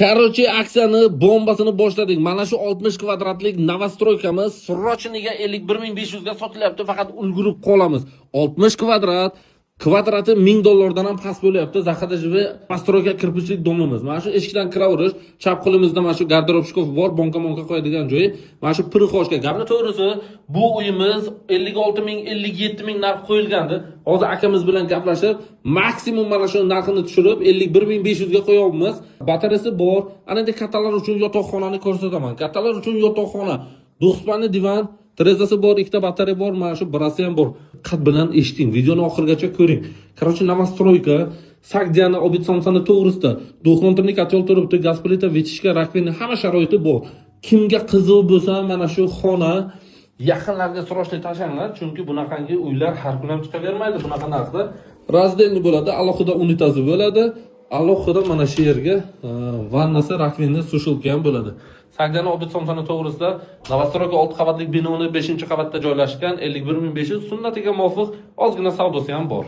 Короче, aksiyani bombasini boshladik. Mana shu 60 kvadratlik новостройка miz срочный ga 51 500 ga sotilyapti, faqat ulgurib qolamiz. 60 kvadrat, kvadrati 1000 dollardan ham past bo'lyapti. Захода постройка кирпич lik дом imiz. Mana shu eshikdan kiraverish, chap qo'limizda mana shu garderob shkaf bor, bonka-monka qo'yadigan joyi. Mana shu прихожка. Gapni to'g'risi, bu uyimiz 56 ming, 57 ming narx qo'yilgandi. Hozir akamiz bilan gaplashib, maksimum mana shu narxini tushirib 51 500 ga qo'yapmiz. Batareyasi bor. Ana endi kattalar uchun yotoqxonani ko'rsataman. Kattalar uchun yotoqxona. Двухспальный divan, derazasi bor, ikkita batareya bor, mana shu birasi ham bor. Diqqat bilan eshiting, videoni oxirigacha ko'ring. Короче, новостройка, Sagdiana Obid Somsani to'g'risida двухконтурный котел turibdi, gaz plita, вытяжка, раковина, hamma sharoiti bor. Kimga qiziq bo'lsa, mana shu xona yaqinlarga срочный tashlanglar, chunki bunaqangi uylar har kun ham chiqavermaydi bunaqa narxda. Раздельный bo'ladi, alohida unitazi bo'ladi. Alohida mana shu yerga vannasi, раковина, сушилка ham bo'ladi. Sagdiana Obid Somsani to'g'risida новостройка 6 qavatli binoni 5-qavatda joylashgan, 51 500 sunnatiga muvofiq ozgina savdosi ham bor.